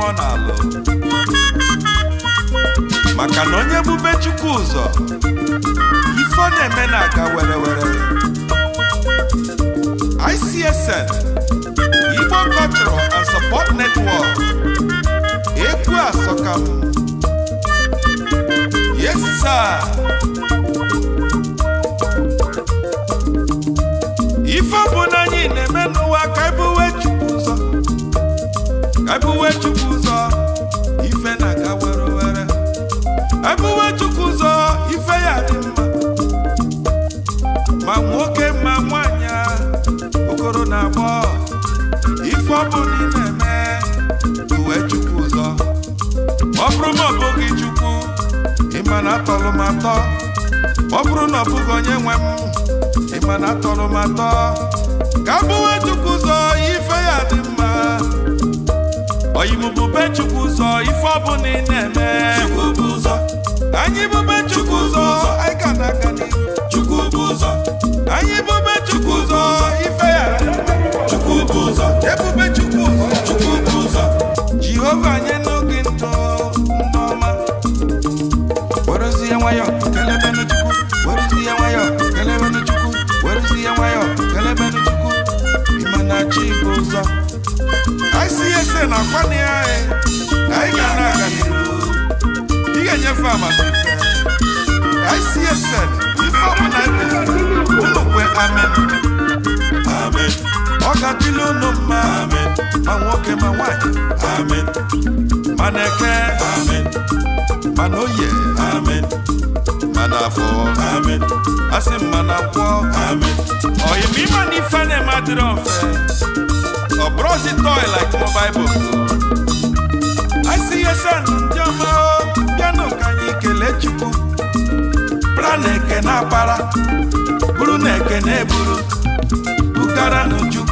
ọ na-alụ, maka na onye bube Chukwu ụzọ, ife ọ na-eme na-aga were were. ICSN, Igbo Cultural and Support Network, egwu asọka m. Yes sir. Ife ọ bụ na anyị na-eme n'ụwa, ka ebuwe Chukwu ụzọ, ka ebuwe Chukwu ụzọ, ife na-aga were were. Ebuwe Chukwu ụzọ, ife ya dị mma, ma nwoke ma nwanyị a, okoro na agbọ. Ife ọ bụ na ị na-eme, buwe Chukwu ụzọ. Ọ bụrụ ma ọ bụghị Chukwu, ịma na atọlụ m atọ. Ọ bụrụ na ọ bụghị onye nwe m, ịma na atọlụ m atọ. Ka buwe Chukwu ụzọ, ife ya dị mma. Oyimubube Chukwu ụzọ, ife ọ bụ na ị na-eme. Chukwu bụ ụzọ. Anyị bube Chukwu ụzọ, anyị ga na-aga n'ihu. Chukwu bụ ụzọ. Anyị bube Chukwu ụzọ, ife ya dị mma. Chukwu bụ ụzọ. Ebube Chukwu ụzọ. Chukwu bụ ụzọ. Jehova nye n'oge ndụ ndụ ọma. Werezie nwayọ kelebenu Chukwu, werezie nwayọ kelebenu Chukwu, werezie nwayọ kelebenu Chukwu. Ịma na chi bụ ụzọ. ICSN akwana ya anyị, anyị ga na-aga n'ihu. Ị ga-enyefe amamife. ICSN, ife ọbụla ekpeziri, unu kwe amen. Amen. Ọ ga-adịla unu mma. Amen. Ma nwoke ma nwaanyị. Amen. Ma na-eke. Amen. Ma na oye. Amen. Ma na afọ. Amen. Asị m ma na nkwọ. Amen. Oyim ịma na ife na-eme adịrọ mfe. Ọ bụrụzi toy like mobile book. ICSN ndị ọma o, bịanụ ka anyị kelee Chukwu. Pra na eke na akpara, bụrụ na eke na-eburu, bugaranụ Chukwu.